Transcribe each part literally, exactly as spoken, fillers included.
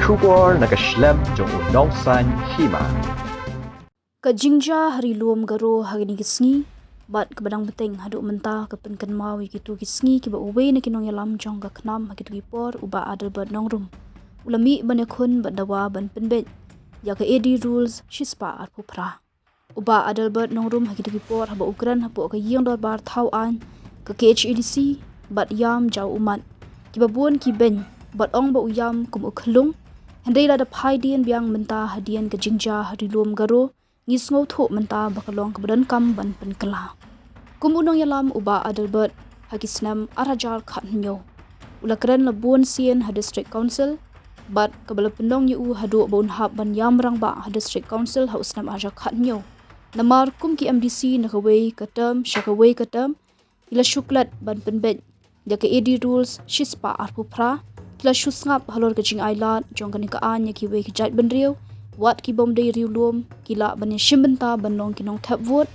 Khubor na ka shlem jong u Nongsaiñ Hima. Ka jingjia ha Ri Lum Garo ha kine ki sngi bad kaba dang bteng haduh mynta ka pynkynmaw ïa kito ki sngi kiba uwei na ki nongïalam jong ka KHNAM ha kito ki por, u Bah Adelbert Nongrum, u la mih ban ïakhun bad dawa ban pynbeit ïa ka A D Rules shispah arphew phra. U Bah Adelbert Nongrum ha kito ki por haba u kren hapoh ka ïing dorbar thaw aiñ ka K H A D C bad ïam ja u ummat, kiba bun ki beiñ bad ong ba u ïam kum u khyllung. Hynrei lada phai dien biang mynta hadien ka jingjia ha Ri Lum Garo, ngi sngewthuh mynta ba ka long kaba donkam ban pynkylla. Kum u nongïalam u Bah Adelbert ha ki snem ar hajar khathynñiew, u la kren la bun sien ha District Council bad kaba la pynlong ïa u haduh ba un hap ban ïam rangbah ha District Council ha u snem ar hajar khathynñiew. Namar kum ki M D C na kawei ka term sha kawei ka term, ki la shu klet ban pynbeit ïa ka A D Rules shispah arphew phra, ki la shu sngap halor ka jingailad jong kane ka aiñ ïa kiwei ki jaitbynriew, wat ki bym dei riewlum ki lah ban ïashim bynta ban long ki nongthep vote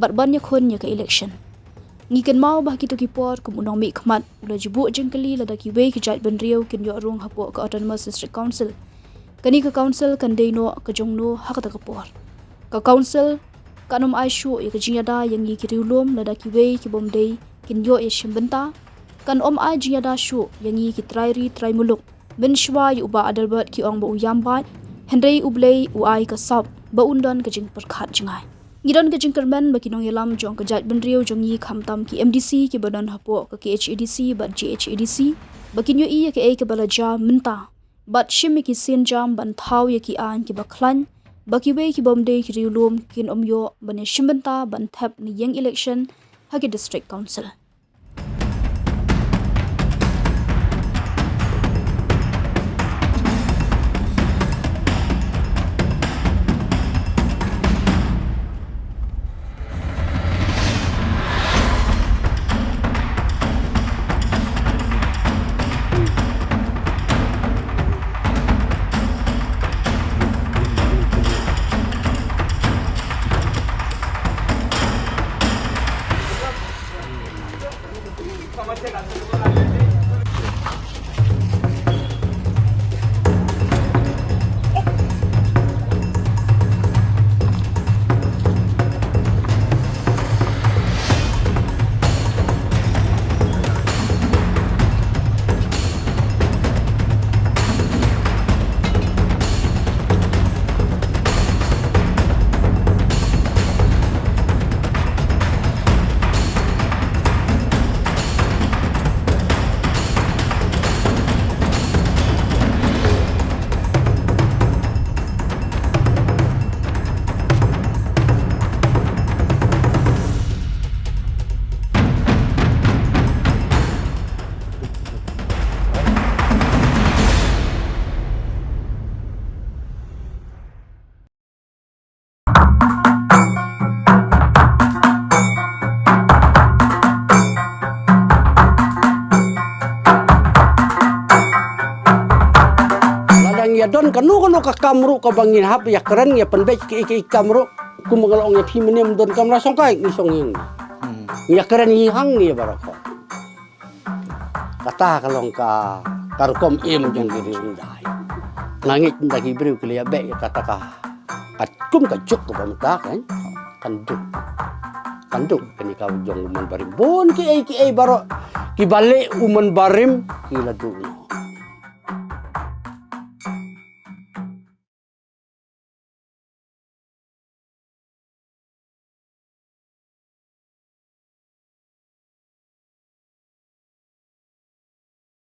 bad ban ïakhun ïa ka election. Ngi kynmaw ba ha kito ki por kum u nongmihkhmat u la ju buh jingkylli lada kiwei ki jaitbynriew kin ïoh rung hapoh ka Autonomous District Council. Kane ka council kan dei noh ka jong no ha kata ka por? Ka council kan ym ai shuh ïa ka jingïada ïa ngi ki riewlum lada kiwei ki bym dei kin ïoh ïashim bynta. Kan ym ai jingïada shuh ïa ngi ki trai ri trai muluk. Mynshuwa ïa u Bah Adelbert ki ong ba u ïam bad, hynrei U Blei u ai ka sap ba un don ka jingpyrkhat jngai. Ngi don ka jingkyrmen ba ki nongïalam jong ka jaitbynriew jong ngi, khamtam ki M D C kiba don hapoh ka K H A D C bad J H A D C, ba kin ïohi ïa kaei kaba la jia mynta bad shim ïa ki sienjam ban thaw ïa ki aiñ kiba khlaiñ, ba kiwei ki bym dei ki riewlum kin ym ïoh ban ïashim bynta ban thep na ïing election ha ki District Council. Lada ngi ïa don kano kano ka kam ruh kaba ngin hap ïa kren ïa pynbeit ki ki kam ruh, kum ba nga la ong ïa phi mynne, ym don kam la shongkai ngi shong ïing. Hmm. Ngi ïa kren hi hangne baroh. Kata ka long ka, ka rukom im jong ki riewdai. Nga ngeit ynda ki briew ki la ïa beh ïa kata ka, ka kum ka juk kaba mynta kan, kan duk. Kan duk kane ka jong u Mon Barim. Bun kiei kiei baroh kiba leh u Mon Barim ki la duk.